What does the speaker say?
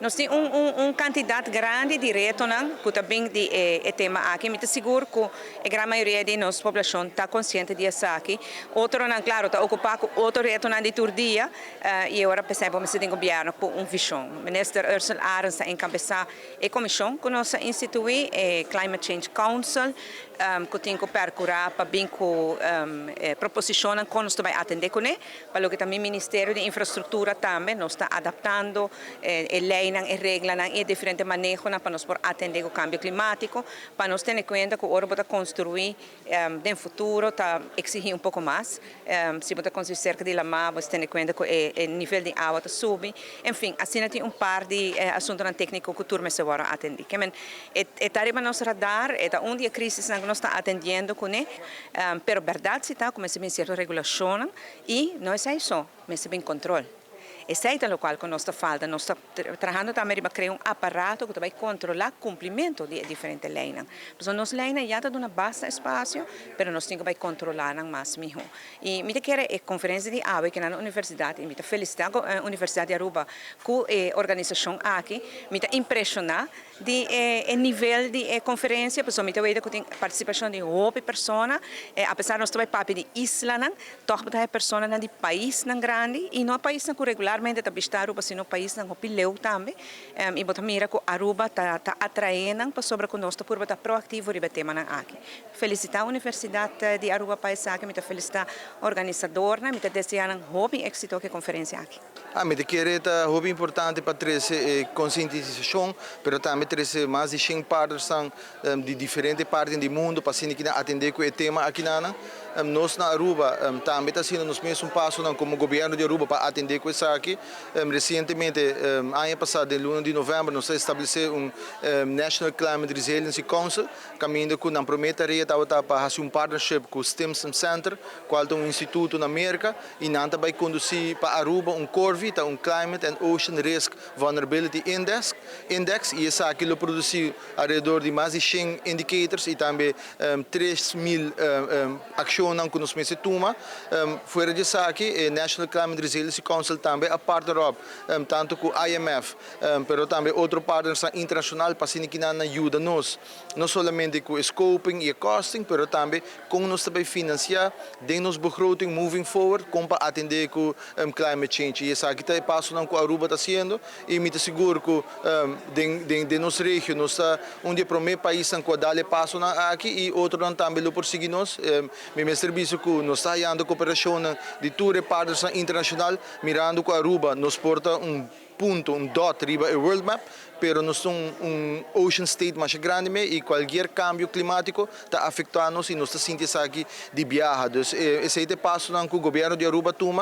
Nos tin un cantidad grandi di retonan cu ta bin di e tema aki. Mi ta sigur cu e gran mayoria di nos poblacion ta consciente di esaki. Otronan, claro, ta ocupa cu otro retonan di tur dia y awor pensa bo tin gobierno cu un vision. Minister Ursell Arends ta encabesa e comision cu nos a institui, e Climate Change Council, cu tin cu percura pa bin cu proposicion con nos bay atende cune. Pa loke ta Ministerio di Infrastructura tambe, nos ta adaptando e leynan y reglanan y diferente maneho pa nos por atende e cambio climatico, pa nos tene cuenta cu ora bo ta construi den futuro ta exigi un poco mas. Si bo ta construi cerca di lama, bo tene cuenta cu e nivel di awa ta subi. En fin, asina tin un par di asunto tecnico cu tur mester wordo atendi. Kiermen, e ta riba nos radar, e ta un di e crisis cu nos ta atendiendo cune, pero berdad si ta, cuminsa bin cierto regulacion y no ta esey, mester bin control. Esey ta loke cu nos ta falta. Nos ta trahando tambe pa crea un aparato cu bay controla cumplimento di diferente leynan. Anto, nos leynan ya ta duna basta espacio, pero nos tin cu bay controla mas miho. Y mi kier e conferencia di awe cu na universidad y mi ta felicita e Universidad di Aruba cu e organisacion aki. Mi ta impresiona di e nivel di conferencia, pasobra mi ta weta cu tin participacion di hopi persona, apesar nos tambe papia di islanan, toch ta personanan di paisnan grandi y no paisnan cu regularmente ta bishita Aruba, sino paisnan hopi leu tambe. Y bo ta mira cu Aruba ta atrae nan pasobra cu nos ta purba ta proactivo riba e temanan aki. Felicita Universidad di Aruba pa esaki, mi ta felicita organisadornan, mi ta desea nan hopi exito cu e conferencia aki. Ah, mi ta kere ta hopi importante pa trece concientisacion, pero tambe trece mas di 100 partners di diferente parti di mundo pa asina atende cu e tema aki na nos na Aruba. Tambe ta haciendo nos mesun paso como gobierno di Aruba pa atende cu esaki. Recientemente, aña pasa, den luna di november, nos a establece un National Climate Resiliency Council, caminda cu nan prome tarea tabata pa haci un partnership cu Stimson Center, cual ta un instituto na America, y nan ta bay conduci pa Aruba un CORVI, un Climate and Ocean Risk Vulnerability Index, y esaki lo produci alrededor di mas di 100 indicators y tambe 3 mil accion cu nos mester tuma. Fuera di esaki, e National Climate Resiliency Council tambe a partner up tanto cu IMF, pero tambe otro partners internacional pa asina nan yuda nos, no solamente cu scoping y costing, pero tambe con nos tambe financia den nos begroting moving forward, con pa atende cu climate change. Y esaki ta e pasonan cu Aruba ta haciendo y mi ta sigur cu den nos region nos ta un di e prome paisnan cu a dal e pasonan aki y otronan tambe lo por sigui nos. Mi servicio cu nos ta hayando cooperacion di tur partners internacional, mirando cu Aruba nos por ta un punto, un dot riba e world map, pero nos ta un ocean state mas grandi mes y cualkier cambio climatico ta afectando nos y nos ta sinti esaki di biaha. Anto, esey ta e paso cu gobierno di Aruba a tuma.